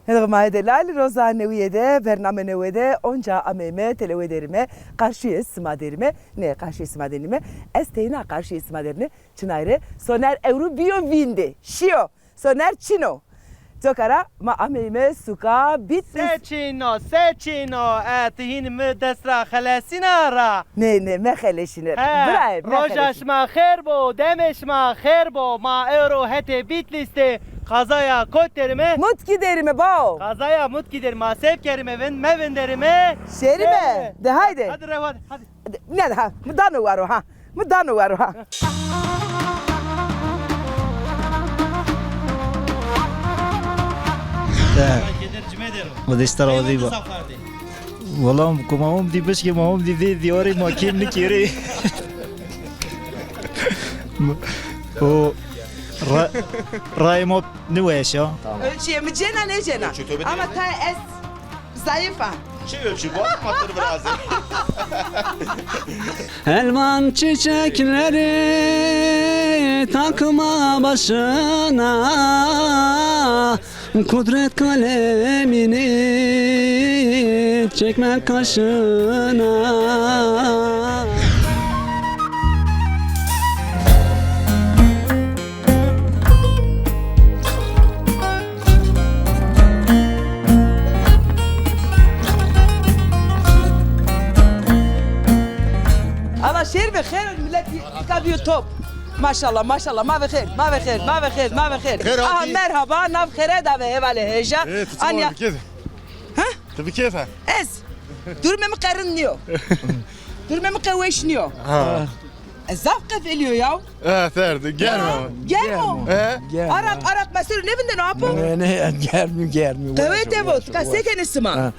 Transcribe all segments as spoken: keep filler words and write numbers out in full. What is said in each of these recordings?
Hênî ma yê delal, roza newîye de, bername newe de, onca ameyme, telewe derime, qarşîyê sima derime, ne qarşîyê sima derime, ez teyna qarşîyê sima derine, çinay rê, Soner ewro bîyo vîndê, şîyo, Soner çin o. Coka ra ma ameyme suka Bîtlis. Se çin o, se çin o, e, ti hîn mi dest ra xelesîna ra. Nê, nê, mexeleşîne. He, birayê, roja şima xêr bo, demê şima xêr bo. Ma ewro hetê Bîtlis de qazaya kot derime? Mutkî derime bao. Qazaya Mutkî derime, ma seb kerime vind, mevinderime. Şêrîme. Şêrîme. De haydi. Hadi rew, hadi, hadi. Nê de ha, mi dano waro ha. Mi dano waro ha. De. Keder cime dero. Modesta razî ba. Wala, ku ma hom dî bişkê, ma hom dî vê dîwarê ma kêm nikêrê. O ra-, rayê ma niweş a. Ölçüye mi cena, ne cena? Ölçü tabii. Ama ta ez zayıf a. Çi ölçü bu? Matır biraz. Elvan çiçekleri takma başına, kudret kalemini çekme kaşına. Ala şêr be, xêr, millet tika bîyo top. Maşallah, maşallah, ma ve xêr, ma ve xêr, ma ve xêr, ma ve xêr. Xêr. Aha, hatî. Merhaba, nav xêre da ve hevalê hêja. Ê, ti çi... Anya. Ti bi kêf e? Ez. Durumê mi qe rind nîyo. Durumê mi qe weş nîyo. Ha. Ez zaf qefelîyo yaw. E, serd, germ o. Germ o. E? Germ o. Araq, araq meselo nêvindeno apo? Ne, ne, germî, germî. Qewete vo, tika se kenê sima? Ha.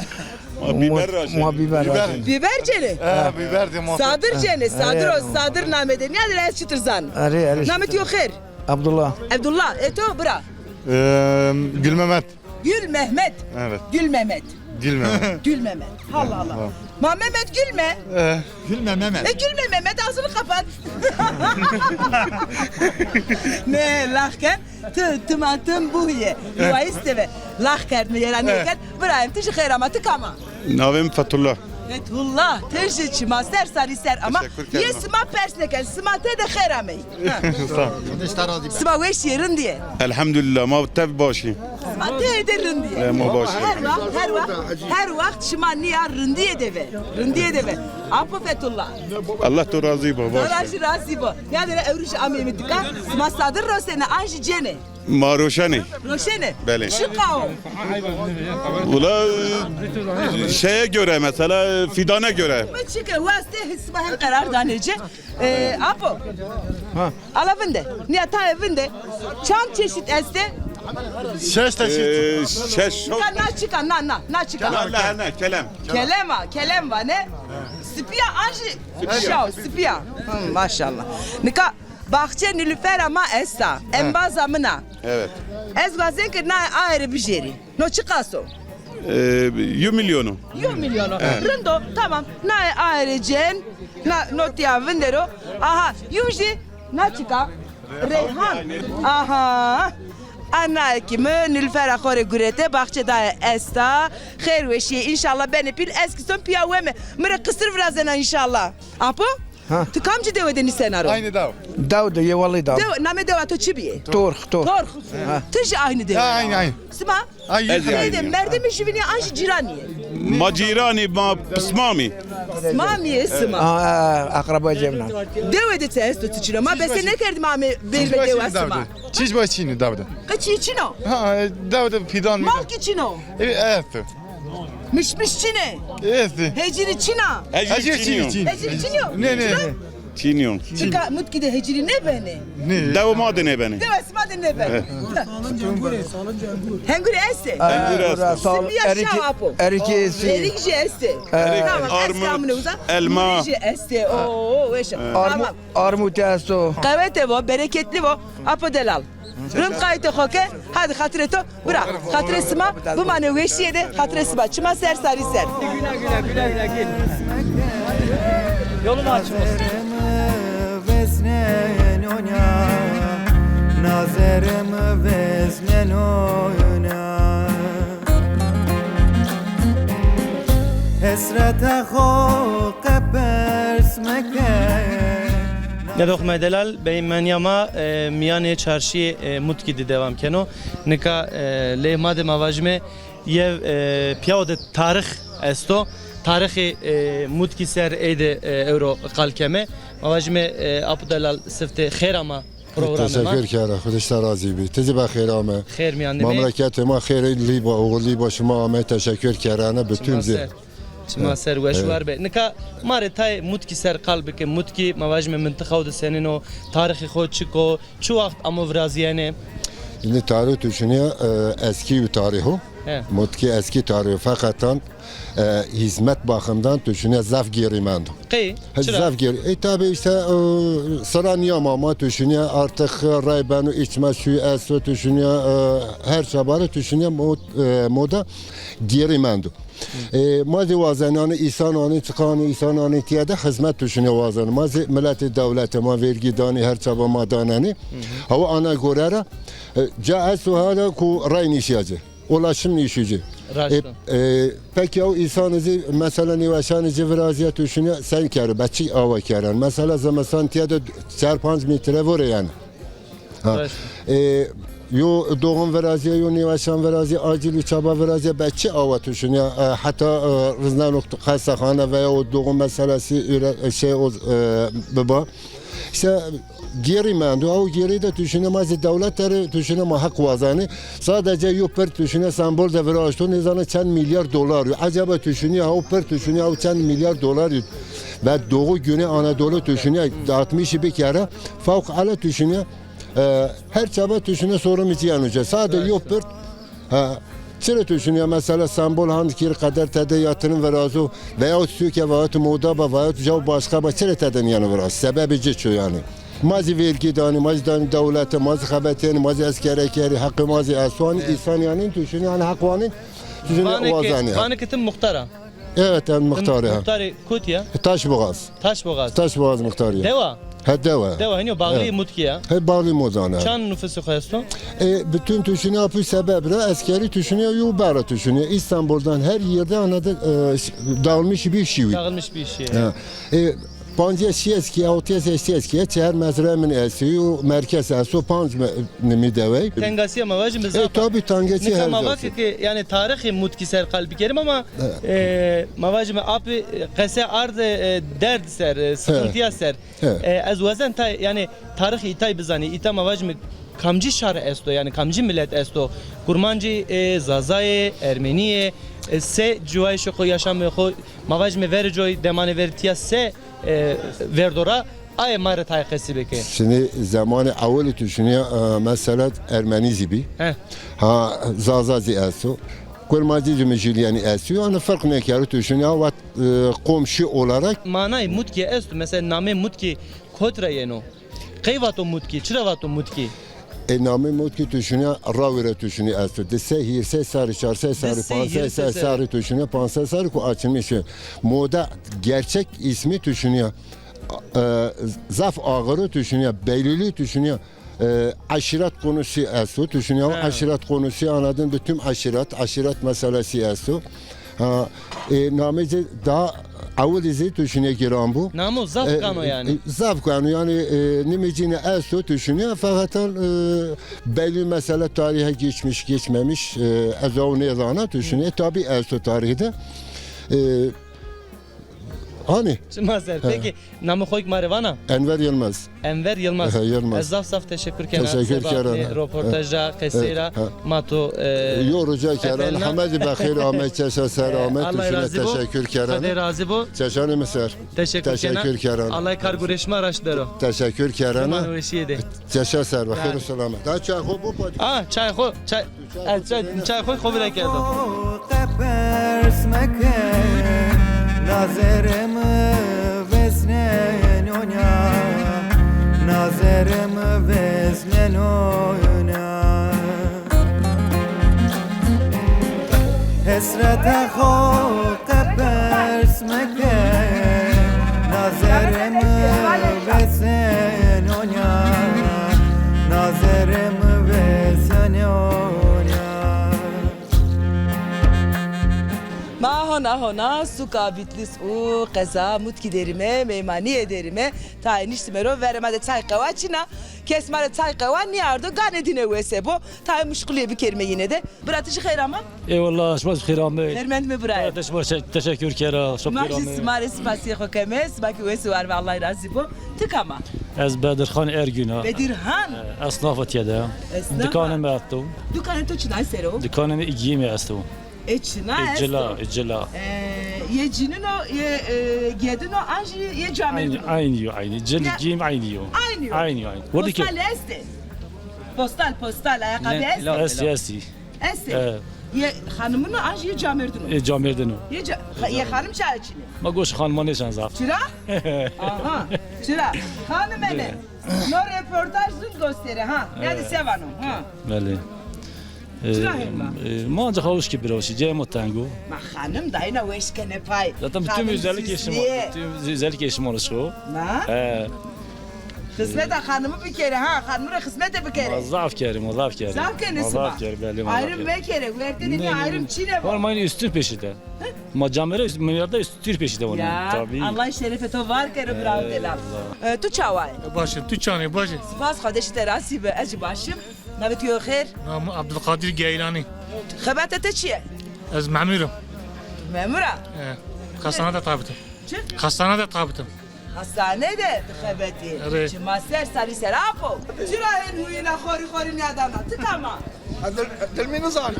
Ma bîber ra şenê. Ma bîber ra şenê. Bîber cenê? E, bîber de ma. Sadir cenê, Sadir o, Sadir name de. Nîya de ez çitir zan. Erê, erê. Name ti yo xêr? Abdullah. Abdullah, e to bira? Em, Gül Mehmet. Gül Mehmet. Evet. Gül Mehmet. Gül Mehmet. Gül Mehmet. Allah Allah. Evet. Ma Mehmet gülme. Eh. Gülme Mehmet. E, gülme Mehmet, ağzını kapat. Ne, lax ken? Ti, ti ma tim buhiye. Yuva isteve. Lax kerd mi, yeran kerd. Birayem, ti jî xêr ama, ti kam a? Navê mi Fethullah. Fethullah, ti jî çima ser sarî ser ama. Teşekkür ederim. Yê sima pers nêken, sima tede xêr ameyî. Sağ ol. Sima weş yê, rindî yê? Elhamdülillah, ma tev baş î. Sima tede rindî yê. E, ma baş î. Her waxt, her waxt, her waxt şima nîya rindîye de ve. Rindîye de ve. Apo Fethullah. Allah to razî bo, baş î. Allah jî razî bo. Ya de ewrî jî ameyîme tika. Sima sadir rosenê an jî cenê? Ma roşenê. Roşenê? Belê. Çiqa o? Ula, şeye göre mesela, fidana göre. Mi çike wastê sima hem qerar danê ci. E, apo. Ha. Ala vinde. Nîya taê vinde. Çand çeşit estê? Şeş çeşit. E, şeş. Nika na çiqa, na, na, na çiqa. Kelem. Na, na, na, kelem. Kelem a, kelem va ne? Sipî ya an jî şaw, sipî ya. Hı, maşallah. Nika Baxçe Nilüfera ma esta, embaza min a. Evet. Ez wazen ke na aye rê bijêrî. No çiqas o? E, yew milyon o. Yew milyon o. Evet. Rind o, tamam. Na aye rê cen, na notîya vindero. Aha, yew jî na çiqa? Reyhan. Aha. Ana ki mi Nilüfera xo rê gurete, baxçe daye esta. Xêr weşîye, înşallah benê pîl, ez kî son pîya weme. Mi rê qisir virazena înşallah. Apo? Ha. Ti kamcî dewe de nîsena ro? Aynı daw. Daw de, yê wellî daw. Dew, namê dewa to çi bîyê? Torx, Torx. Torx. Ha. Ti jî aynı dewe. Ha, aynı, aynı. Sima? Ay, aynı. Merdimê jüvinî an jî cîranî yê? Ma cîranî, ma pismamî. Pismamî yê sima. Ha, ha, akraba cevnan. Dewe de ti esto ti çino? Ma bese nêkerdîme amê bêrme dewa sima. Çiş baş çin o daw de. Qe çî çin o? Ha, e, daw de fidan. Mal kî çin o? E, esto. Mişmiş çin ê? Esto. Hecirî çin a? Hecirî çin o. Hecirî çin o? Ne, ne, ne. Çin o. Tika Mutkî de hecirî nêbenê? Ne. Dewa ma de nêbenê. Dewa sima de nêbenê. Hengurî estê? Hengurî esto. Sipîya şaw apo. Erikî estê. Erik jî estê. Tamam, ez kamine uza. Elma. Mûrî jî estê. Oo, weş. Tamam. Armut esto. Qewete vo, bereketli vo. Apo delal. Rind qayîtê xo ke, hadi xatirê to, bira, xatirê sima, bimane weşîye de, xatirê sima, çima ser sarî ser. Güle güle, güle güle, gel. Yolun açık olsun. Nazerê mi veznen oya, nazerê mi veznen oya. Hesreta xo qe pers meke. Nedox Medelal, beymeniya ma, e, miyanê çarşîyê, e, Mutkî de dewam keno. Nika, e, lê ma de ma vajime yew, e, pîyaw de tarix esto. Tarixê, e, Mutkî ser ey de, e, ewro qal keme. Ma vajime, e, Apo Delal, siftê xêr ama programê ma. Teşekkür kere, Xwedê şima razî bî. Ti zî bexêr ame. Xêr mîyan de bê. Memleketê ma xêr ê, lîba, oxir lîba şima ame, teşekkür kerene. Şima ser. Şima ser weş û war be. Nika ma rê tayê Mutkî ser qal bike. Mutkî, ma vajime mintiqa de senîn o, tarixê xo çik o, çi waxt amo virazîyenê? Şimdi tarih düşünüyor, e, eski bir tarih o. He. Mutkî eski tarih o. Fakat e, hizmet bakımından düşünüyor, zaf geri mendo. Qey? He, çira? Zaf geri. E, tabi işte, e, sıra niye ama düşünüyor, artık ray beno, içme suyu esto düşünüyor, e, her çabare düşünüyor, mod-, e, moda geri mendo. E, ma zî wazenanî, îsananî, çiqanî, îsananî tiye de hizmet düşüne wazenî. Ma zî miletê dewlete, ma vergî danî, her çaba ma danenî. Hawa ana gore ra, e, ca esto hala ku ray nîşîya ci. Ulaşım nîşî ci. Raşt o. E, e, peki o îsanî zî, mesela nîweşanî ci virazîya düşüne sen kero, be çi awa keren. Mesela zimistan tiye de çar panc metre vore yani. Ha. Raşt. E, yo doğum virazîye, yo nîweşan virazîye, acil û çaba virazîye, be çi awa tuşunîya, e, heta, e, rizneno xestaxane veya o doğum meselesi, üre-, şey, o, e, biba. İşte geri mendo, o geri de tuşunîya, ma zî dewlet de tuşunîya, ma heq wazanî. Sadece yo pir tuşunîya, sembol de viraşto, nêzana çend milyar dolar yo. Acaba tuşunîya, o pir tuşunîya, o çend milyar dolar yo. Ve Doğu Güney Anadolu tuşunîya, dağıtmışı bir kere, fevkalade tuşunîya. E, her çaba tuşunîya sorun mi cîyeno ca. Sade yo pirt. Ha, çire tuşunîya mesela sembol hand kir qeder tede yatırım virazo veyahut suke veyahut moda ba veyahut jaw başka ba çire tede nîyeno viraz. Sebebi ci ço yani. Ma zî vergî danî, ma zî danî dewlete, ma zî xebetênî, ma zî eskere kerî, heqê ma zî esto, hanî îsan yanî tuşunî, hanî heq wanî, tuşunî wazanî. Vanê ke ti muxtar a. Evet, em muxtarî, ha. Muxtarê kotî ya? Taşboğaz. Taşboğaz. Taşboğaz muxtarî ya. Dewa? He, dewa. Dewa, hînî yo, bağlî Mutkî ya. He, bağlî Mutkî ya. Çand nufusê xo esto? E, bütün tuşunî apû sebeb ra, eskeri tuşunî yo, bara tuşunî. İstanbul'dan her yerde anladı, e, dağılmış bir şey. Dağılmış bir şey. Ha. E, pancês şêst kî, altês şêst kî, çehar mezra min esto, merkez esto, panc mi dewey. Tengasîya ma vajîme zaf. E, tabi tengasî her. Nika ma vake ke, yani tarixê Mutkî ser qal bikerim ama, e, ma vajîme apê, e, qese arde, e, derd ser, e, sıkıntıya ser. E, ez wazen tay, yani tarixê îtay bizanî, îta ma vajîme kamcî şar esto, yani kamcî milet esto, kurmancî, e, zazayê, ermenîyê, e, se ciwayişê xo, yaşamê xo, ma vajîme verê coy, demanê verê tiya se e, verdo ra, aye ma rê tay qesî bike. Şimdi zamanê ewilî tuşunîya, e, mesela Ermenî zî bî. He. Ha, Zaza zî esto. Kurmancî zî mijilîyenî esto. Yani ferq nêkero tuşunîya vat, e, komşu olarak. Manayê Mutkî esto. Mesela namê Mutkî kot ra yeno? Qey vato Mutkî? Çira vato Mutkî? E, namê Mutkî tuşunîya, rawî ra tuşunî esto. Di sey, hîrsey serrî, çar sey serrî, panc sey serrî tuşunîya, panc sey serrî ku açılmış. Moda gerçek ismi tuşunîya, e, zaf ağırı tuşunîya, Beylülü tuşunîya, e, aşiret konusu esto tuşunîya, aşiret konusu anladın, bütün aşiret, aşiret meselesi esto. Ha, e, namê ci daha ewilî zî tuşunê giran bû. Namo zaf, e, gano yani. E, zaf gano yani, e, nimê cîne esto tuşunê, fakat, e, belli mesele tarihe geçmiş, geçmemiş, e, ez o nêzana tuşunê. Tabi esto tarihî de. E, hani? Çima ser. He. Peki, namê xo kî ma rê vana? Enver Yılmaz. Enver Yılmaz. He, Yılmaz. Ez zaf zaf teşekkür kena. Teşekkür kena. Roportaja, qesey ra, ma to, e, yo rica kena. Heme zî bexêr ame, çeşa ser ame, Allah razî bo. Teşekkür kena. Xwedê razî bo. Çeşanê mi ser. Teşekkür kena. Teşekkür kena. Allah kar gureşî ma raşt bero. Teşekkür kena. Çeşa ser, bexêr û selamet. Daha çay xo bu. Aa, çay xo, çay. Ez çay, çay xo xo vîra kerdo. Qe pers meke, nazerê mi vezneno nîya, nazerê mi vezneno nîya. Hesreta xo qe pers meke, nazerê mi vezneno nîya, nazerê mi vezneno nîya. Ma Hona hona suka Bitlis û qeza Mutkî derîme, meymanîye derîme. Tayê niştîme ro, verê ma de çay qewa çin a. Kes ma rê çay qewa nîyardo, ganê dîne wese bo. Tayê muşqulîye bikerîme yine de. Bira, ti jî xeyr ama? Eyvallah, şima jî xeyr amey. Xeyrmend me birayê. Te şima teşekkür kera, şima xeyr amey. Ma jî sima rê sipasîyê xo keme, sima ke wes û war be, Allah razî bo. Ti kam a? Ez Bedirxan Ergün a. Bedirhan? E, esnaf a tiye de. Esnaf a. Dikanê mi esto. Dikanê to çinay ser o? Dikanê mi giyimî esto. E çina esto. E cila, e cila. E, yê cînin o, yê, e, gedin o, an jî yê camêrdin o? Aynî, aynî yo, aynî. Cil, giyim aynî yo. Aynî yo. Aynî yo, aynî. Postal estê? Postal, postal, ayakkabı estê? Estî, estî. Estê. E. Yê xanimin o, an jî yê camêrdin o? Yê camêrdin o. Yê ca-, xa-, yê xanim çi çinê? Ma goş xanima nêşan zaf. Çira? Aha, çira. Xanim ene. No reportaj rind gösterê ha. Nêdî se vano ha. Belê. Çira hema? E, ma ancak hawuş ki bira şî, cayê ma teng o. Ma xanim dayna weş kenê pay. Zaten bütün özellik eşim var. Bütün özellik eşim var şu. Na? He. Xizmeta xanimî bikerê ha, xanimî rê xizmete bikerê. Ma zaf kerê, ma zaf kerê. Zaf kenê sima? Ma zaf kerê, belê, ma zaf kerê. Ayrım mekerê, wertê de bir ayrım çinê bo. Var ma yine üstün peşinde. Ma camêrd, meyarda üstün peşinde var. Ya, tabii. Allah şerefê to var kero, bravo delal. E, tu çawa yê? E, baş im, tu çawa yê, baş ê? Spas, Xwedê şima rê razî be, ez jî baş im. Navê tu yo xêr? Namê Abdulkadir Geylanî. Xebata te çi ye? Ez memur im. Memur a? E, xestane de tabit im. Çi? Xestane de tabit im. Xestane de dixebetî. Erê. Çima ser sarî ser apo? Çira hên huyîna xorî xorî nêdana? Ti kam a? Ha, dil, dil mi nizanî.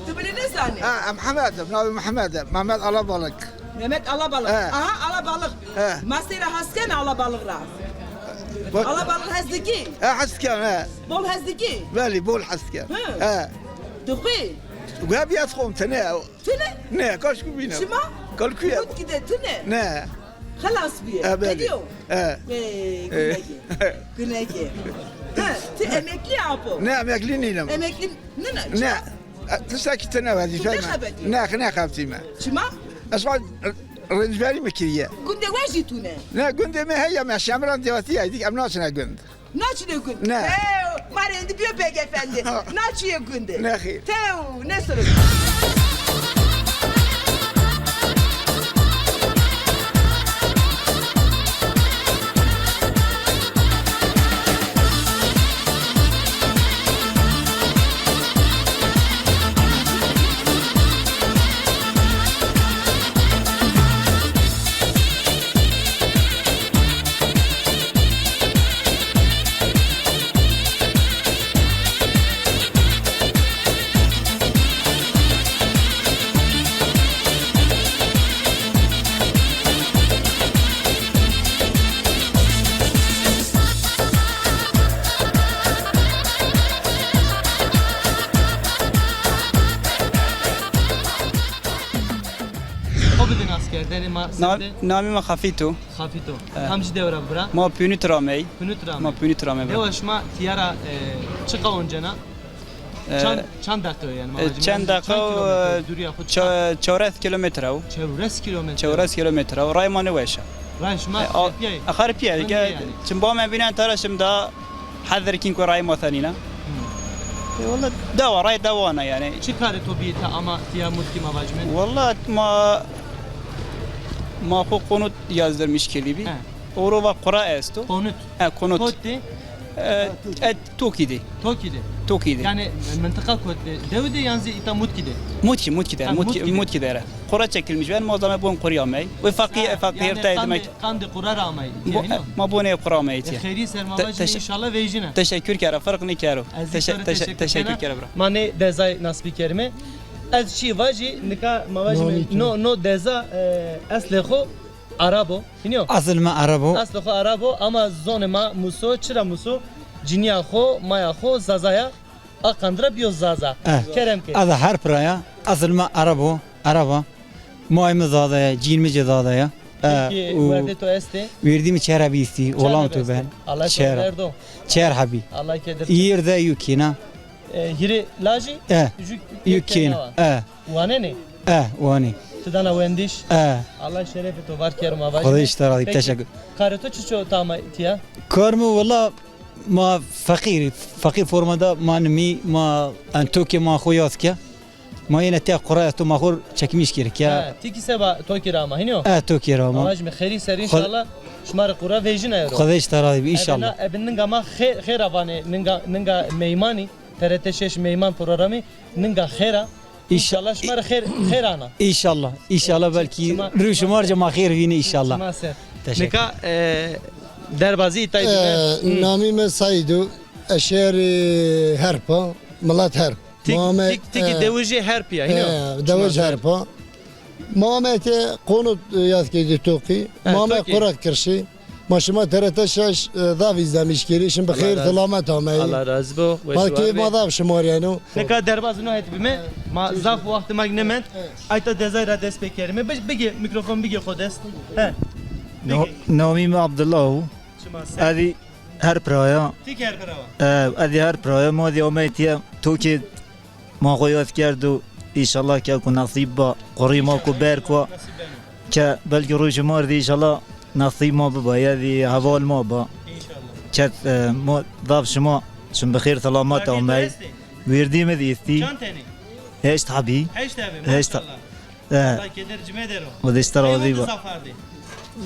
Tu bilî nizanî? Ha, em Mihemed im, navê Mihemed e. Mehmet Alabalık. Mehmet Alabalık. He. Aha, Alabalık. He. Ma sey ra hes kena Alabalık ra? Bak. Alabalık hes dikî? He, hes ken, he. Bol hes dikî? Belê, bol hes ken. Hı. He. Dixwî? Webî ez xom tine. Tine? Ne, kaşku bîne. Çima? Kalkuye. Mutkî de tine? Ne. Xelas bîye. E, belê. Qedîyo? E. Ey, gunekê. Gunekê. Ha, ti emeklî apo? Ne, emeklî nînim. Emeklî nîna? Ne. E, tiştekî tine wezîfeyê mi. Tu nêxebetî? Ne, nêxebitîme. Çima? Ez va rincberî mi kiriye. Gundê we jî tune? Ne, gundê mi heye, me Şemiran Diyatî yaydık, em naçine gund. Naçine gund. Ne. Tew, ma rê êndî bîyo beg efendi. Naçîye gundî. Ne xêr. Tew, ne soro. Xo bidin askerdenê ma. Na-, sende? Namê ma Xafîto. Xafîto. E. Kamcî dewe ra bira? Ma Pûnit ra amey. Pûnit ra amey. Ma Pûnit ra amey bira. Dewa şima tîya ra, e, çiqa oncena? E, çand, çand deqe yo yanî, ma vajîme, çand deqe yo, çand kilometre dûrîya xo çiqa? Ça-, çewres kilometre o. Çewres kilometre? Çewres kilometre o. Rayê ma nêweş a. Rayê şima xerpîya yê? E, xerpîya yê. Yanî çim ba me bînen tara şim da hezir kîn ku rayê ma senîna. Hı. E, walla dewa, rayê dewa na yanî. Çi karê to bîyê ta ama tîya Mutkî ma vajîme? Walla ma, ma xo qonut yazdırmış kerdî bî. He. Oro va qura esto. Qonut. E, qonut. Kot de? E, e, Tokî de. Tokî de. Tokî de. Yanî mintiqa kot de? Dewi de yan zî îta Mutkî de? Mutkî, Mutkî de. Ha, Mutkî, Mutkî de. Mutkî de. Qura çekilmiş ben, ma zame bon qurî amey. Ve faqî, ha, faqîr yanî te qandê, demek. Qandê qura ra amey. Bo-, e, ma bonê qura amey. E, xeyrî ser ma vajî, înşallah vejîne. Teşekkür kera, farq nêkero. Ez teşe-, teşe-, teşekkür kera bira. Ma nê dezay nasbî kerime. Ez çî vajî, nika ma vajîme, no, no deza, e, eslê xo Arab o. Hînî yo? Esil mi Arab o. Eslê xo Arab o ama zonê ma Muso, çira Muso? Cinîya xo, maya xo Zaza ya. A qandî ra bîyo Zaza. Eh. Kerem ke. Ez a herb ra ya. Esil mi Arab o, Arab a. Mayê mi Zaza ya, cîn mi zî Zaza ya. Eh, peki, werdê to estê? Werdî mi çer hebî estî. Çer hebî estê. Olan tu ben. Allah çer. Çer hebî. Allah kedir. Îr de yukîna. E, hîrê lajî? E. Ju-, ju kêna. E. Wanenê? E, wanî. Ti dana wendiş? E. Allah şerefê to var kero ma vajîme. Xwedê ji te razî, teşekkür. Karê to çiço tama tîya? Kar mi wela ma feqîr, feqîr formada ma nimî, ma en tokê ma xo yaz ke. Ma yine te quraya to ma xor çekmiş kir ke. Ha, ti ki seba Tokî ra ama, hînî yo? E, Tokî ra ama. Ama şimdi xêrî ser inşallah şima rê qura vejîna ero. Xwedê ji te razî bi, inşallah. Ebe na, ebe ninga ma xê-, xêra vanê, ninga, ninga meymanî, T R T şeş meyman programî, ninga xêra. İnşallah şima rê xêr, xêr ana. İnşallah. İnşallah belki şima rû şima rê ma xêr vînî inşallah. Şima ser. Teşekkür. Nika, e, derbazî îtay dime. E, namî mi Saîd o, ez şêrî Herp a, milet Herp. Tik, tik, tik, e, dewij Herp ya, hînî yo? E, dewij Herp a. Ma ame te qonut, e, yad kerdî Tokî. E, ma ame Tokî. Qurak kirşî. Ma şima T R T şeş, e, zaf îzlemîş kerî. Şima bi xêr selamet ameyî. Allah razî bo. Ma keyf ma zaf şima rê yeno. Nika derbaz no het bîme. Ma zaf wextê ma nêmend. Ayta dezay ra dest pê kerîme. Bi-, bigê, mîkrofon bigê xo dest. He. No-, namî mi Abdullah o. Şima ser. Ezî Herp ra ya. Ti kî Herp ra wa? E, ezî Herp ra ya. Ma zî amey tiye Tokî. Ma xo yad kerdo, înşallah ke ku nesîb ba, qurî ma ku berk wa, ke belkî rojê ma rê de înşallah nesîb ma biba, ya zî heval ma ba. Înşallah. Ke, e, ma zaf şima, şima bi xêr selamet amey. Wêrdî mi zî estî. Çand tenî? Heşt hebî. Heşt hebî, maşallah. E. Allah keder cime der o. O de îşte razî ba. Zaf ardî.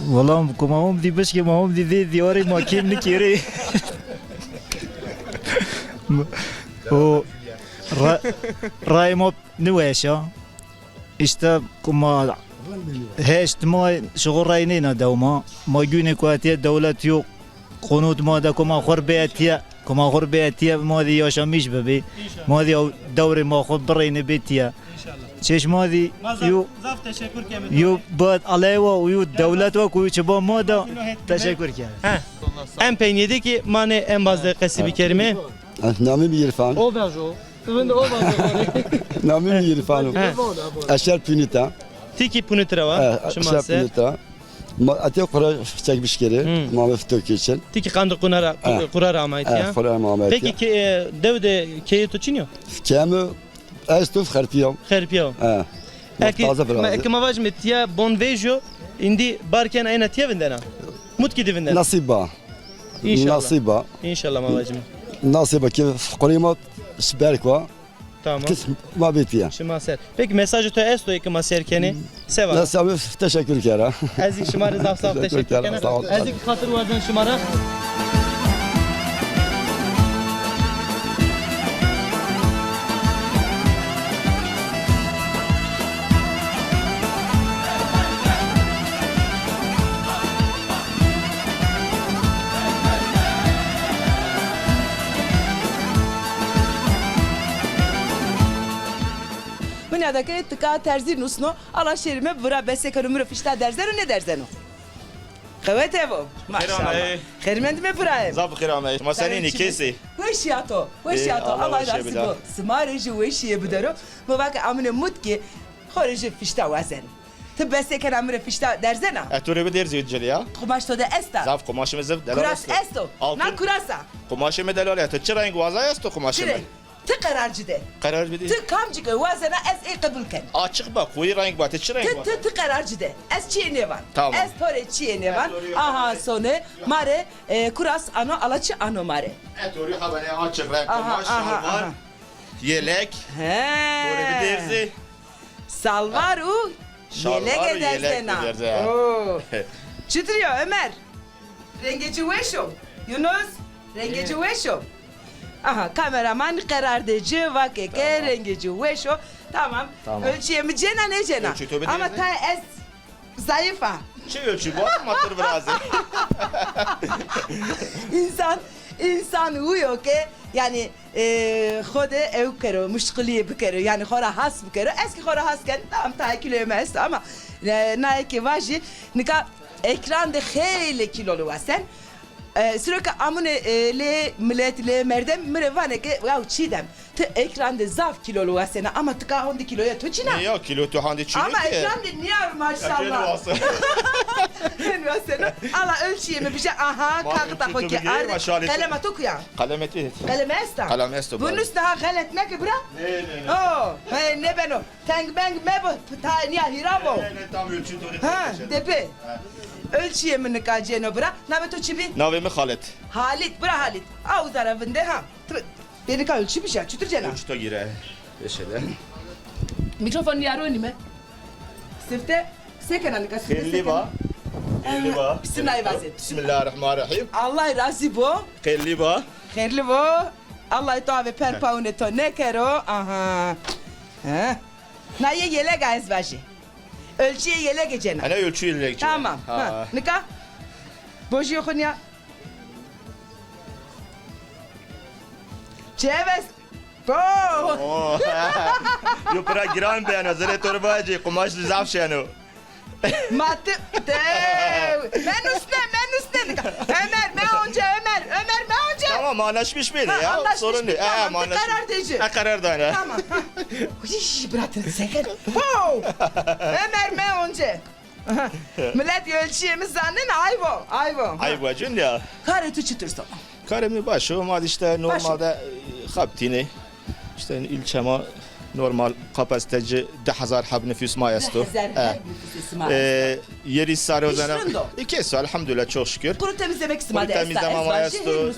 Wela ku ma hom zî bişkê ma hom zî zê dîwarê ma kêm nikêrê. O ra-, rayê ma niweş a. Îşte ku ma heşt ma şixul ray nêna dewma. Ma gûnê ku etiye dewlet yo qonût ma de ku ma xwu rê bê tiye. Ku ma xwu rê bê tiye, ma zî yaşamîş bibê. Înşallah. Ma zî ew dewrê ma xwu birêne bê tiye. Înşallah. Çeş ma zî yo, zaf teşekkür keme. Yo bad aleywa û yo dewlet wa ku çi ba ma da teşekkür keme. He. En peynîye de ki ma nê embaz de qesî bikerîme. Eh, namî mi Îrfan. O vajo. Ti vinde o vajo. Namî mi Îrfan o. He. Eşer Pînita. Ti kî Pûnit ra wa? He, şima ser. Eşer Pînita. Ma etê qura çekmiş kerê, hmm, ma mefto keçin. Ti ki qandê quna ra, ha, qura ra amay tiya? Ha, qura ra ma amay tiya. Peki ke-, e, dew de keyê to çin yo? Keyê mi esto, xerpîya. Xerpîya. Ha. Eki, taze ma, biraz. Eki ma vajime tiya bon vejîyo, îndî bar kena ena tiya vindena. Mutkî de vindena. Nasîb ba. Înşallah. Nasîb ba. Înşallah ma vajime. Nasîb ba ki qurî ma berk wa. Tamam. Kis ma bê tiya. Şima ser. Peki mesajê to esto ê ke ma ser kenê? Se vana? Mesajê mi teşekkür kera. Ez zî şima rê zaf zaf teşekkür kena. Sağ ol. Ez zî xatir werden şima ra. Hunya de ke tika terzî nusno, ala şêrî mi bira bese keno, mi ro fişta derzeno, nêderzeno? Qewete vo. Maşallah. Xêr ameyê. Xêr mendîme birayê. Zaf bi xêr ameyê. Şima senîn î, kesî? Weşîya to. Weşîya to. Allah razî bo. Sima rê jî weşîye bidero. Mi va ke amune mut ki xo rê jî fişta wazeno. Ti bese kena mi rê fişta derzena? E, to rê biderzî cilî ya. Qumaş to de esta? Zaf qumaşê mi zaf delal esto. Kuras esto? Altın. Na kuras a. Qumaşê mi delal esto. Çi reng waza esto qumaşê mi? Çi reng? Ti qerar ci de. Qerar bidî. Ti kamcî ke wazena ez ê qebul ken. Açık ba, koyu renk ba, ti çi reng waza? Ti, ti, ti qerar ci de. Ez çiyê nêvan. Tamam. Ez to rê çiyê nêvan. Aha, sone. Ma rê, e, kuras ano, ala çi ano ma rê? E, to rê ha benê açık renk. Aha, kumaş, aha, şalvar, aha. Yelek. He. To rê biderzî. Salvar û yelege derzena. Şalvar û yelek derze. Oo. Çitur ya Ömer? Rengê ci weş o. Yunus, rengê ci weş o. Aha, kameraman qerar dê ci, vake ke rengê ci weş o. Tamam. Tamam. Ölçüyê mi cêna nêcêna? Ölçü to bidê. Ama tayê ez zayıf a. Çi ölçü bu? Ma to rê virazê. Însan, însan uyo ke, yanî, e, xo de ew kero, muşqulîye bikero, yanî xo ra has bikero. Ez kî xo ra has ken, tamam, tayê kîloyê mi esto ama, e, naye ke vajî, nika ekran de xeylê kîlolu wasen. E, siro ke amune, e, lê milet, lê merdem mi rê vanê ke, yaw Çiğdem, ti ekran de zaf kîlolu wasena ama ti ka honde kîloya to çin a. Nê ya, kîlo to hande çin a. Ama ekran de nîya, maşallah. Wasena. Ala ölçüyê mi bije, aha, kaxita xo kî arde. Qelema to kuya? Qeleme ti. Qeleme esta? Qeleme esto. Bunus daha xelet meke bira. Nê, nê, nê. O, he, nêbeno. Teng beng mebo, ta nîya hîra bo. Nê, nê, tam ölçü to rê. Ha, de bi. Ha. Ölçüyê mi nika cêno bira. Navê to çi bî? Navê mi Xalit. Halit, bira Halit. A uza ra vinde ha. Bê nika ölçü bije, çitur cena? Ölçü to gire. Beşe de. Mîkrofon nîyaronîme. Sifte, se kena nika sifte, se kena? Xêrlî ba. Xêrlî ba. Bismillahî vazet. Bismillahirrahmanirrahîm. Allah razî bo. Xêrlî ba. Xêrlî bo. Allah to avê per pawunê to nêkero. Aha. He. Na yê yelek a ez vajî. Ölçüyê yelekê cena. Ene ölçü yelek cena. Tamam. Ha. Ha. Nika bojîyê xo nîya. Çi ev est? Po! Oo. Yo pira giran beno, zerê to rê vacî, qumaş zaf şeno. Ma ti, te, me nusne, me nusne nika. Ömer, me onca, Ömer, Ömer, me onca. Tamam, anlaşmış mıydı ya? Anlaşmış. Sorun değil. Tamam, e, anlaşmış. Karar deci. Ha, karar da ne? Tamam. Hiç bırakın, seker. Po! Ömer, me onca. Aha. Milet ölçüyê mi zanin, ayb o, ayb o. Ayb o, cun ya. Karê tu çitur so? Karê mi baş o, ma de işte normalde, e, xebitînê. İşte ilçe ma normal kapasiteci di hezar heb nüfus ma esto. Di hezar heb nüfus ma esto. E, yeri sarozana. İş rind o? E, kes o, elhamdülillah, çok şükür. Kuru temizlemek sima de esta, temizleme ma esto.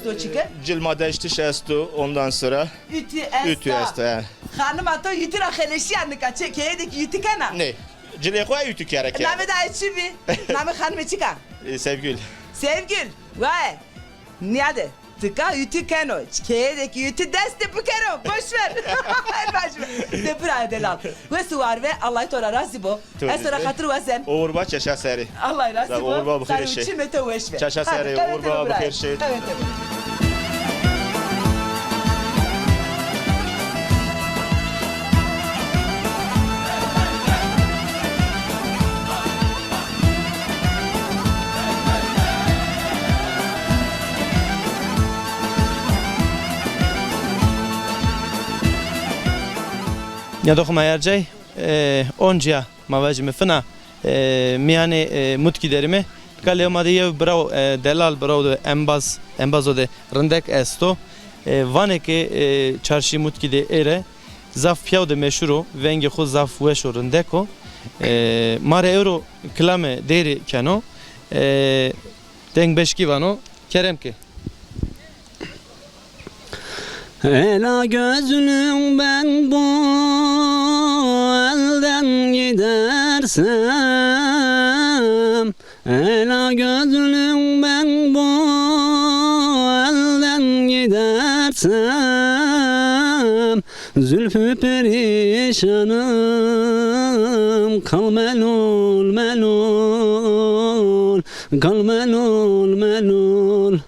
Cil ma deştiş esto, ondan sonra ütü esto. Ütü esto, he. Xanima to ütü ra xeleşiya nika, çe keyedeki ütü kena? Ne. Cilê xo ew tu kere kerd. Namê daye çi bî? Namê xanimê çik a? E, Sevgül. Sevgül. Vay. Nîyade. Tika ütü keno. Keyedeki ütü destê bikero. Boş ver. En baş ver. De bira delal. Wes û war ve. Allah to ra razî bo. Ez to ra xatir wazen. Uğur ba çeşa serî. Allah razî bo. Uğur ba bi xêr şê. Çimê to weş ve. Çeşa serî. Uğur ba bi xêr şê. Nîyadoxê ma yercey, e, oncîya. Ma vajîme fina, e, mîyanê, e, Mutkî derîme. Nika lê ma de yew biraw, e, delal biraw de embaz, embazo de rindek esto. E, vanê ke, e, çarşî Mutkî de êre zaf pîyaw de meşhur o, vengê xo zaf weş o, rindek o. E, ma rê ewro kilame deyrî keno. E, dengbêşkî vano. Kerem ke. Ela gözlüm ben bu elden gidersem, ela gözlüm ben bu elden gidersem, zülfü perişanım kal melul melul, kal melul melul.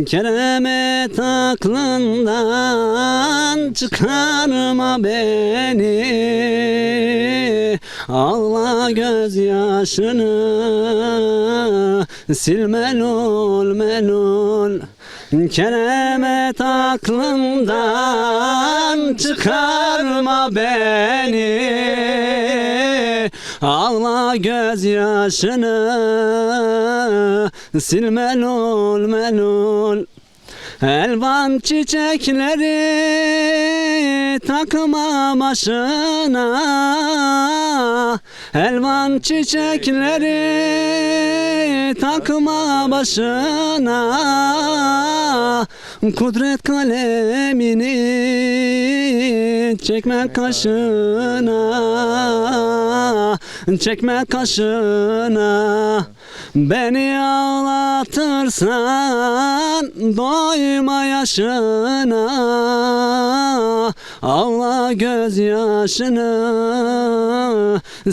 Keremet aklından çıkarma beni. Ağla gözyaşını sil melul melul. Keremet aklından çıkarma beni. Ağla gözyaşını sil melul melul. Elvan çiçekleri takma başına. Elvan çiçekleri takma başına. Kudret kalemini çekme kaşına. Çekme kaşına. Beni ağlatırsan doyma yaşına. Ağla gözyaşını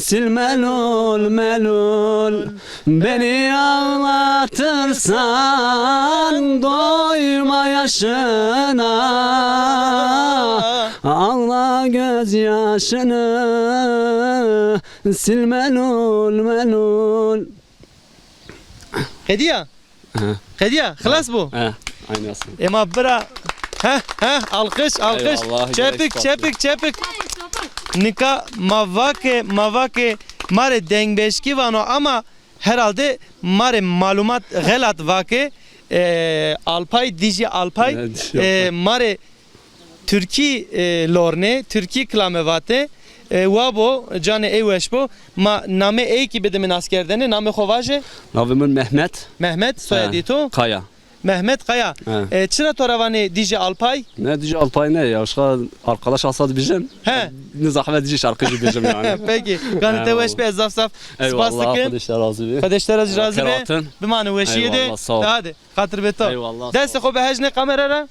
sil melul melul. Beni ağlatırsan doyma yaşına. Ağla gözyaşını sil melul melul. Qedîya? He. Qedîya, xilas bo. He, aynı aslında. Ema bira. He, he, alkış, alkış. Eyvallah, çepik, çepik, çepik. Nika ma vake, ma vake, ma rê dengbêşkî vano ama herhalde ma rê malumat xelat vake. E, Alpay, Dijî Alpay, e, Dijî Alpay, ma rê Tirkî, e, lornê, tirkî kilame vate. E, wa bo, canê ey weş bo. Ma namê ey kî bidimî naskerdene, namê xo vaje. Navê min Mehmet. Mehmet, soyadî to? Kaya. Mehmet Kaya. He. E, çira to ra vanê Dîje Alpay? Ne, Dîje Alpay ne ya, şka arkadaş asad bijim. He. Ne zahmet Dîje şarkıcı bijim yani. Peki. Ganê te weş be, zaf zaf spas dikim. Eyvallah, Xwedê ji te razî be. Xwedê ji te razî be. Bimane weşîye de. Eyvallah, sağ ol. Hadi. Xatir be to. Eyvallah, sağ ol. Destê xo bihejnê kamera ra.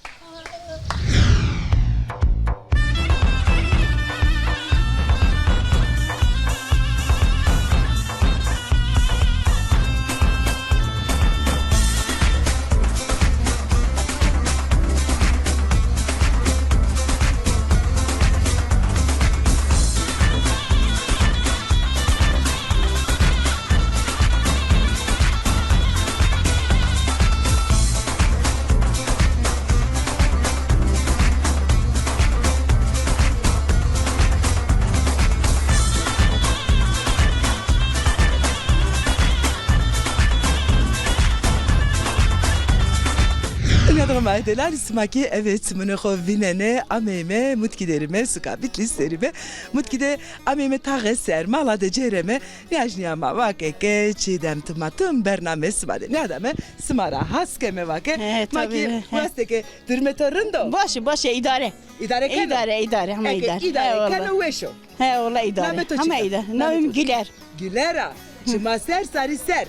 Nîyadoxê ma delalî, sima kî eve çimunê xo vînenê, ameyme Mutkî derîme, suka Bitlîs derîme. Mutkî de ameyme taxe ser, mala de cêreme, nîyajnîya ma vake ke Çîdem, ti ma tim bername sima de nîyadame, sima ra has keme vake. He, ma kî tabii, he. Weste ke durumê to rind o? Baş e, baş e, îdare. Îdare keno? Îdare, îdare, hema îdare. Eke îdare keno weş o. He, wela îdare. Namê to çik a? Hema îdare. Namê mi Güler. Güler a. Çima ser, sarî ser.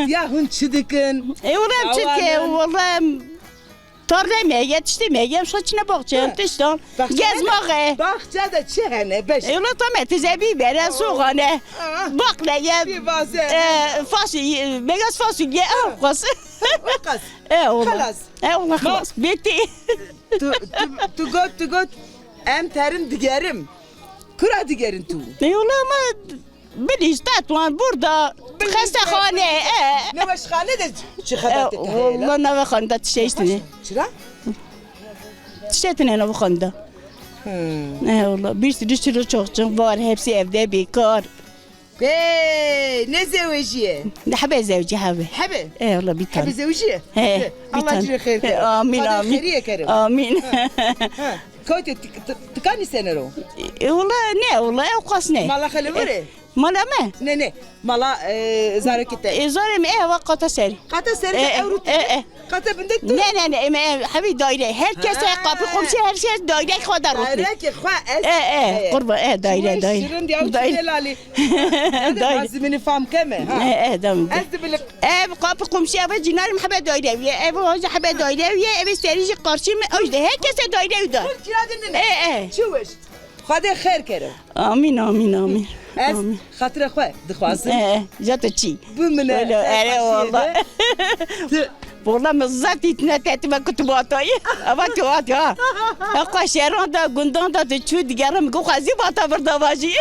Ya hûn çi dikin? E, wela em çi ke, wela em tarle me, yetiştî me, em şa çine baxçe, tiştan. Gezmaxe. Baxçe de çi hene, beş? E, wela tame, tize bîbere, soğane. Bakleye. Pîvaze. E, fasulye, beyaz fasulye, o qas. O qas. E, wela. Xelas. E, wela xelas. Bitti. Tu, tu, tu got, tu got. Em terin digerim. Kura digerin tu? E, wela ama Bilis, Tetwan, burada, xestexane, e. Nêweşxane de çi xebatê te heye la? Wela nêweşxane de tiştê tine. Çira? Tiştê tine nêweşxane de. Hmm. E, wela, bir sürü sürü çok çok var, hepsi evde bekar. Hey, ne zewejîye? Hebe zewcî hebe. Hebe? E, wela bir tane. Hebe zewjîye? He, bir tane. Allah ci rê xêr kero. Amin, amin. Xêrîye kero. Amin. Ha, ha. Kotê ti-, ti-, tikanî senero? E, wela ne, wela ew qas ne. Mala xele vore? Mala me? Ne, ne. Mala, e, zarokê te. E, zarê mi, e, eva qata serî. Qata serî de ewro ti. E, e. Qata binde tu. Ne, ne, ne, em, em, hevî daîre. Her kes, e, kapı komşu, her kes daîre xo de rotne. Daîre ki xo ez. E, e, qurban, e, daîre, daîre. Şirin diye daîre. Delalî. Daîre. Lazimini fam keme, ha. E, e, tamam. Ez de bile. Ev kapı komşu, ev cinarim hebe daîre wiye. Ev hoca hebe daîre wiye. Ev serî jî karşı mı? O yüzden her kese daîre da. Kira dinine. E, e. Çi weş. Xwedê xêr kero. Amîn, amîn, amîn. Ez xatira xwe dixwazim. E, e, ja to çî. Bimine. Öyle, ere wala. Wala mi zat îtine tetime kutu batayı. Ama ki hat ya. Eqa şeran da, gundan da tu çû digere mi gu xwezî bata vir davajî.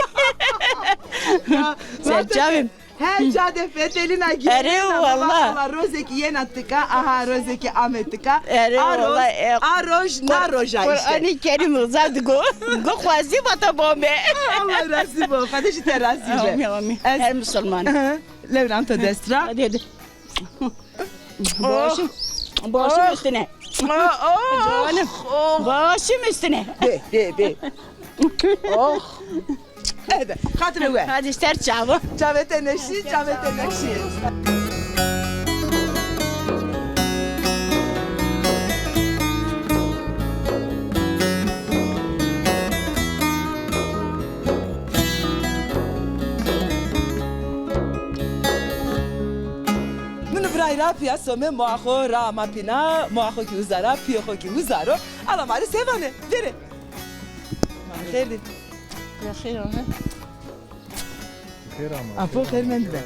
Serçavim. Her ca de fetelîna gîrena. Erê wala. Wala rozekî yena tika, aha, rozekî ame tika. Erê wala. A roj, e, a roj, na roja îşte. Qur'anî Kerîm uza digo. Go xwezî vata bame. Allah razî bo. Xwedê ji te razî be. Amîn, amîn. Her misilman. Lewran to dest ra. Hadi, hadi. Başım, başım üstüne. Oh, oh. Canım. Oh. Başım üstüne. Be, be, be. Oh. Ebe, xatirê we. Hadi ser çava. Çavê te neşî, çavê te neşî. Min viray ra piya some moa xo ra ama pîna, moa xo kî uza ra, pîyê xo kî uza ro. Ala ma rê se vanê? Vêrê. Xêr dî. Ya xêr ame. Xêr ame. Apo xêr mendî be.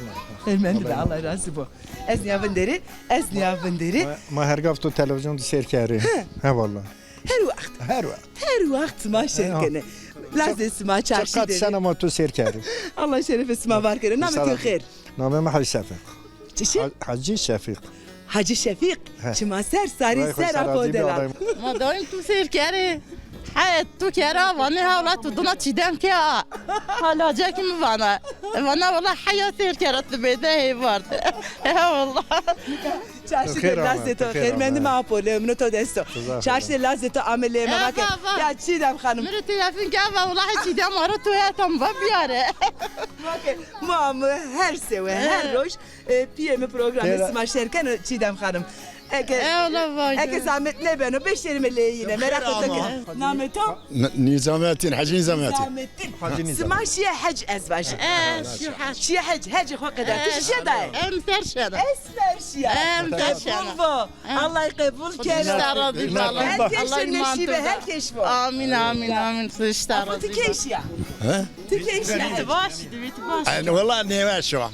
Xêr mendî be. Allah razî bo. Ez nîya vinderî, ez nîya vinderî. Ma, ma her gaf to televîzyon de seyr kerî. He. He wala. Her wext. Her wext. Her wext sima şêr kenê. Lazê sima çarşî de. Çiqat sena ma to seyr kerî. Allah şerefê sima var kero. Namê to xêr? Namê mi Hacî Şefîq. Çi şey? Ha-, Hacî Şefîq. Hacî Şefîq. He. Çima ser sarî ser apo delal. Ma daîm tu seyr kerê. He, tu kera vanê hewla tu duna Çîdem ke a. Hala cek mi vana. Vana wala heya seyr kera tu bêde heyvard. He wala. Çarşî de lazê to, xêr mendî ma apo, lê mino to desto. Çarşî de lazê to ame lê ma vake. Ya Çîdem Xanim. Mi rê telefon ke va wala Çîdem aro tu ya tam va biyare. Vake, ma mi her sewe, her roj, e, piyê mi programê sima şêr keno Çîdem Xanim. Eke, e, ola vajo. Eke zahmet nêbeno, beşerîme leyîne, meraq etme ke. Namê to? N-, Nîzamettin, Hecî Nîzamettin. Nîzamettin. Hecî Nîzamettin. Sima şîye hec ez vajî. E, şîye hec. Şîye hec, hecê xo qeder. Ti şîye dayê? Em ser şena. Ez ser şîya. Em ser şena. Qebul bo. Allay qebul kero. Her keşî neşîbe, her keş bo. Amîn, amîn, amîn. Xwedî ji te razî bo. Ti key şîya? He? Ti key şîya? Ti baş, ti baş. Wela nêweş o.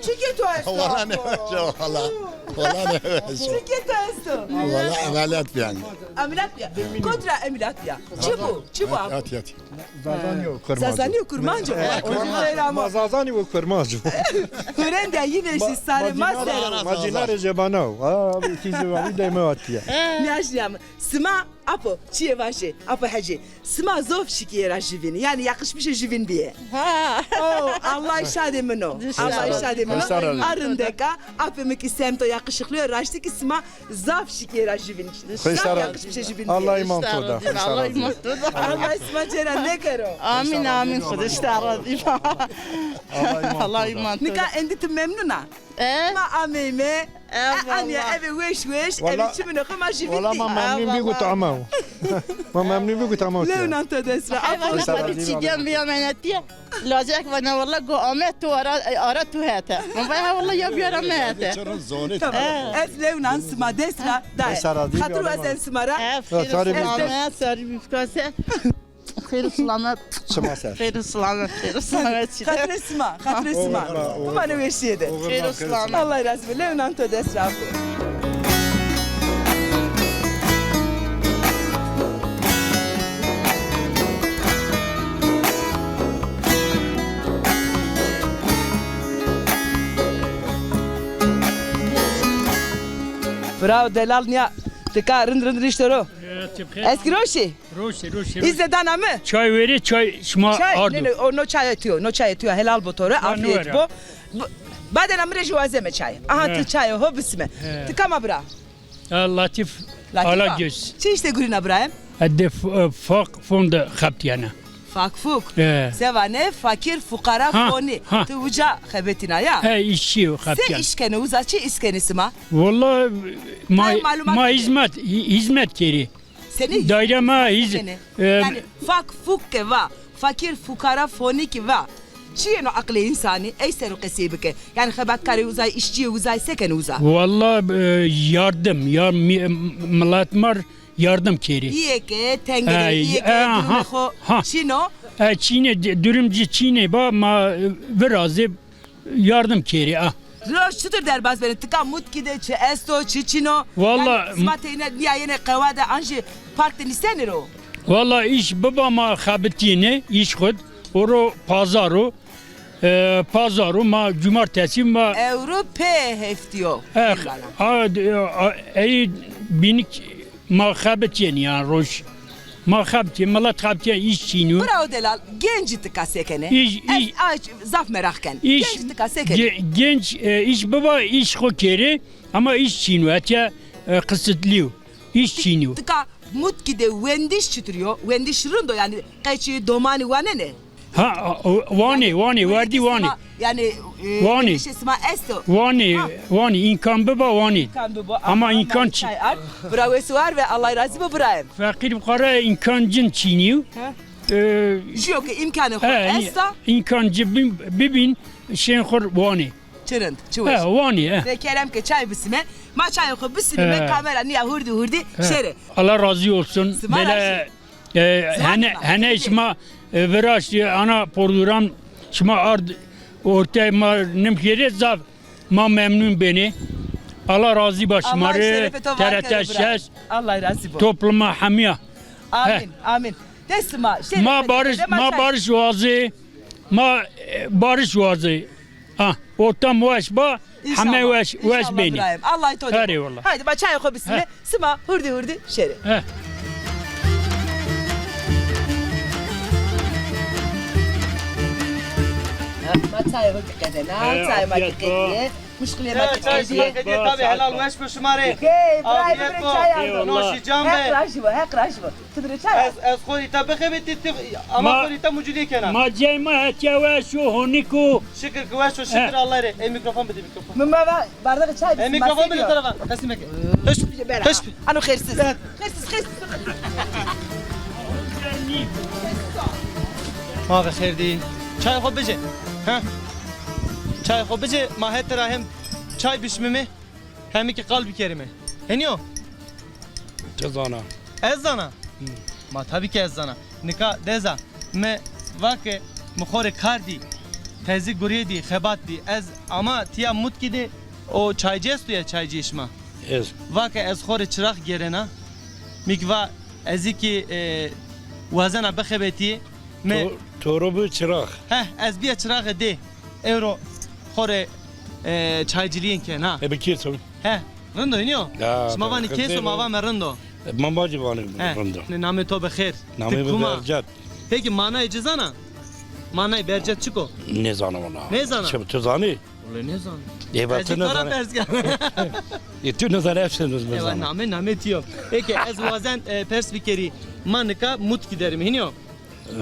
Çike to esto? Wela nêweş o, wela. Wela nêweş o. Çike to esto? Wela emeliyat bîya. Emeliyat bîya. Kot ra emeliyat bîya? Çi bo? Çi bo? Yat, yat. Zazanî û kurmanc o. Zazanî û kurmanc o. E, o zî xeyr ama. Ma Zazanî û kurmanc o. Hurendîya yîne jî sarê ma ser o. Ma cînarê cebana o. Ha, abi, kî zî vabî deme vatîye. Nîyaş nîyam. Sima, apo, çiyê vaşê, apo Hecî. Sima zof şikîyê ra jüvînî, yanî yakışmışê jüvîn bîye. Ha. Oo, Allah şadê min o. Allah şadê min o. A rindek a, apê mi kî semto yakışıklı yo, raştî kî sima zaf şikîyê ra jüvînî. Zaf yakışmışê jüvînî bîye. Allah îman to da. Allah îman to da. Allah sima cêra nêkero. Amîn, amîn. Xwedî ji te razî ba. Allah îman to da. Nika endî ti memnun a? E? Ma ameyme. E, anîya eve weş weş, eve çiminê xo ma jüvîn dî. Wela ma memnun bî gu tama o. Ma memnun bî gu tama o. Lewnan to dest ra. Ay, wela xo dî çî dîyen bîya menetîye. Lacek vana wela gu ame tu ara, ara tu hete. Ma vay ha wela ya bîyara me hete. Tamam. Ez lewnan sima dest ra dayê. Xatir wazen sima ra. Sarî bî fikase. Xêr û silamet. Şima ser. Xêr û silamet, xêr û silamet. Xatirê sima, xatirê sima. Bimanê weşîye de. Xêr û silamet. Allah razî bo. Lewnan to dest ra bo. Bravo delal, nîya tika rind rind rîşto ro. Eskî roşî. Roşê, roşê, roşê. Îzze dana mi? Çay verê, çay şima ardo. Çay, ne, ne, o no çayê tu yo, no çayê tu yo, helal bo to rê, afîyet bo. Badena mi rê jî wazeme çay. Aha, ti çayê ho bisime. Ti kam a bira? E, Latîf Alagöz. Çi îşte gurîna birayê? E, de f-, e, fak fon de xebitîyena. Fak fuk. E. Se vanê fakir, fuqara, fonî. Ti uca xebetîna ya? E, îşçî yo xebitîyena. Se îş kenê uza, çi îş kenê sima? Wella, ma, ma hîzmet, hî-, hîzmet kerî. Senî? Daîre ma hîz-, e, yanî fak fuk ke va, fakir fukara fonî kî va. Çi yeno aqlê însanî, ey ser o qesey bike. Yanî xebatkarê uzay, îşçîyê uzay se kenê uza? Wella, e, yardim, ya mi-, milet ma r yardim kerî. Îyê ke tenge de, îyê ke durumê xo çin o. E, çînê, durumcî çînê ba, ma, e, virazê yardim kerî, a. Roj çitur derbaz benê? Tika mutkî de çi esto, çi çin o? Wella, yanî sima teyne nîya yenê qewa de an jî park de nîsenê ro? Wella îş biba ma xebitînê, îş xud. O ro pazar o. E, pazar o, ma cumartesî ma. Ewro pê heftî yo. E, a, a, ey bînik Ma xebitîyênî yanî roj. Ma xebitîyê, milet xebitîye, îş çînî yo. Bravo delal, gencî tika se kenê? Îş, îş, ez a zaf meraq ken. Gencî tika se kenê? Ge-, genc, e, îş biba, îş xo kerê, ama îş çînî yo, hetîye, e, qisitlî yo. Îş çînî yo. Tika mutkî de wendiş çitur yo? Wendiş rind o yanî, qeçî, domanî wanenê? Ha, o, wanê, wanê, werdî wanê. Yanî, e, wanê. Îşê sima esto. Wanê, wanê, îmkan biba wanê. Îmkan biba. Ama îmkan çi-, çay ard. Bira wes û war ve, Allah razî bo birayê. Feqîr fuqara îmkan cin çînî yo. He. E, jîyo ke îmkanê xo esta. Îmkan ci bin, bibîn, şên xo wanê. Çi rind, çi weş. He, wanê, he. De kerem ke çay bisime. Ma çayê xo bisime, kamera nîya hurdî hurdî şêrê. Allah razî olsun. Sima razî. E, hene, hene şima, e, viraştî ana program, şima ard ortey ma nim kerê, zaf ma memnun benê. Allah razî ba şima rê. T R T şeş. Allah razî bo. Topluma hemiya. Amîn, amîn. Dest ma, şerefê ma barış, ma barış wazê. Ma, e, barış wazê. Ha, ortam weş ba. Heme weş, weş benî. Herê wela. Haydî, ma çayê xo bisîme, sima hurdî hurdî şêrê. He. Ma çayê xo kî qedena, çayê ma kî qedîye. Muşkilê ma. Evet, çay şima xedîye, tabî helal weş bo şima rê. Hey, bira, afiyet bo. Çay aldo. Eyvallah. Noşî can be. Heq razî bo, Heq razî bo. Ti bira çay al. Ez, ez xo îta bixebitî, ti ama xo îta mucilîye kena. Ma cay ma hetya weş o, honik o. Şikir ki weş o, şikir Allah rê. Ê, mîkrofon bidî, mîkrofon. Mi ma va bardaxê çay. Ê, mîkrofon bidî tarafa. Qesî meke. Hişt. Hişt. Ano xêrsiz. Xêrsiz, xêrsiz. Ma ve xêr dî. Çay xo bicê. Ha? Çay xo bicê, ma hetira hem çay bişmimê, hem ki qal bikerîme. Henî yo? Ti zana. Ez zana? Hı. Ma tabî ki ez zana. Nika deza, mi va ke mi xo rê kar dî, tezî gurîye dî, xebat dî. Ez ama tîya Mutkî de o çaycî esto ya, çaycî şima. Ez. Va ke ez xo rê çirax gêrena. Mi ki va ez ki, e, wazena bixebetî. Mi... To-, to ro bi çirax. Heh, ez bîya çiraxê dê. Ewro xo rê, e, çaycîlîyên kena. E, bi kês o. He, rind o, hînî yo? Ya, şima vanî kês o, ma vame rind o. E, ma vacî vanî rind o. He, namê to bi xêr. Namê mi Bercet. Peki manayê ci zana? Manayê Bercet çik o? Nêzana wala. Nêzana? Çi, tu zanî? Wala nêzana. Ê, ez tu nêzana. Pers kena. Ê, tu nêzana, ez nêzana. Ewa, namê, namê ti yo. Peki, ez wazen, e, pers bikerî. Ma nika Mutkî derîme, hînî yo?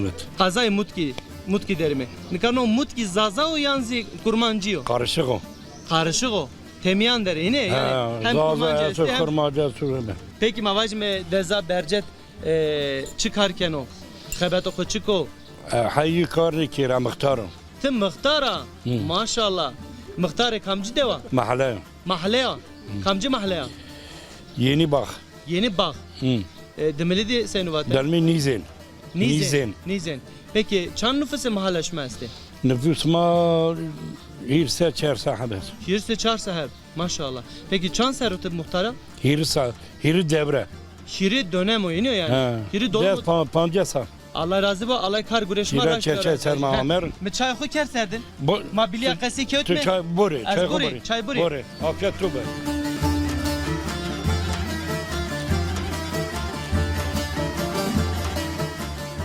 Evet. Qezayê Mutkî, Mutkî derîme. Nika no Mutkî Zaza o yan zî Kurmancî yo? Karışık o. Karışık o. Temiyan der, hînî? Yanî hem Zaza, Kurmancî estê, hem Kurmancî estê. Peki ma vajîme deza Bercet, e, çi kar keno? Xebeto xo çik o? E, heyî kar nêkera, mixtar o. Ti mixtar a? Hı. Maşallah. Mixtarê kamcî dewa? Mahle. Mahleya? Hı. Kamcî mahleya? Yeni Bağ. Yeni Bağ. Hı. E, Dimilî de seyno vate? Dimilî Nîzên. Nîzên. Nîzên. Nîzên. Peki, çand nufusê mahala şima estê? Nufus ma hîrê se çar se heb est. Hîrê se çar se heb. Maşallah. Peki, çand serr o ti muxtar a? Hîrê se, hîrê dewre. Hîrê dönem o, yeni o yanî. He. Hîrê dolum. Des, pan-, pancas sal. Allah razî bo, Allah kar gurê şima raşt bero. Çay ser ma amer. Mi çay xo kerd serdin. Ma bilîya qesî kewtme. Tu çay borê, çay xo borê. Çay borê. Borê. Afiyet tu be.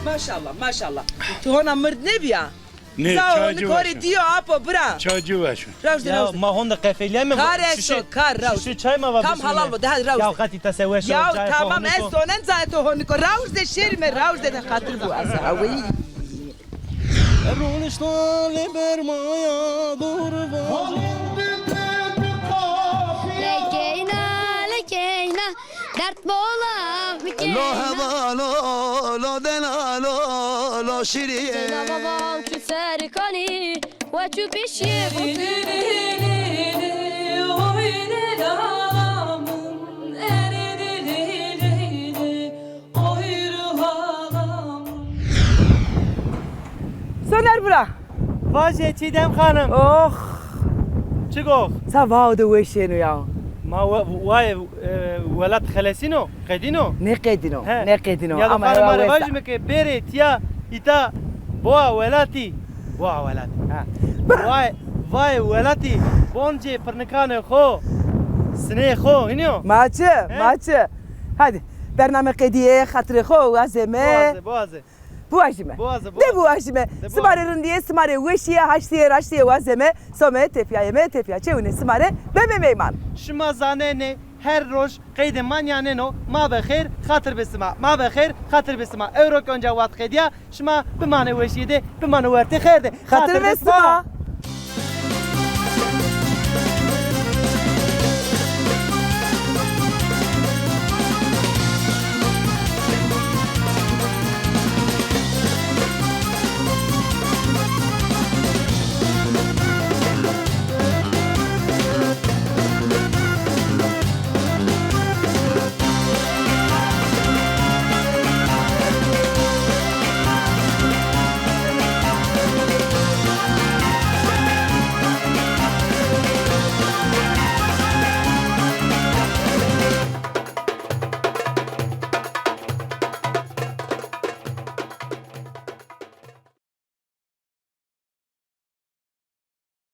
Maşallah, maşallah. Tu hona mird nêbîya? Nê, çaycî weş o. Zao, korê ti yo, apo, bira. Çaycî weş o. Rawş de, rawş de. Ma honde qefelîyeme. Kar esto, kar, rawş. Şişe çay ma va. Tam halal bo, de, hadi rawş de. Ya qatî ta se weş o. Ya tamam, ez zonen zayê to honiko. Rawş de şêrîme, rawş de, de xatir bu asa. Awey. Ronişta lê bermaya dor vajo. Lekeyna, lekeyna. Dert bola mi keyna. Lo hevalo, lo delalo, lo şirî. Zeyna babam çu serkanî, we çu pişî. Soner bira. Vajê Çîdem Xanim. Ox. Çik o? Sa vao de weşêno ya. Ma we-, waye, e, welat xelesîno, qedîno? Nêqedîno, he, nêqedîno. Ya do ama xanima rê vajîme ke bêrê tîya îta boa welatî. Boa welatî. Ha. Vay, vay welatî, boncê pirnikanê xo, sinê xo, hînî yo? Ma çi, he? Ma çi. Hadi, bername qedîye, xatirê xo wazeme. Boaze, boaze. Biwajîme. Biwaze, biwaze. De biwajîme. De biwaze. Sima rê rindîye, sima rê weşîye, haştîye, raştîye wazeme, some, tepîyayeme, tepîya çewîne sima rê beme meyman. Şima zanenê her roj qeydê ma nîyaneno, ma be xêr, xatir be sima, ma be xêr, xatir be sima. Ewro ke onca wat qedîya, şima bimanê weşîye de, bimanê wertê xêr de. Xatir be sima.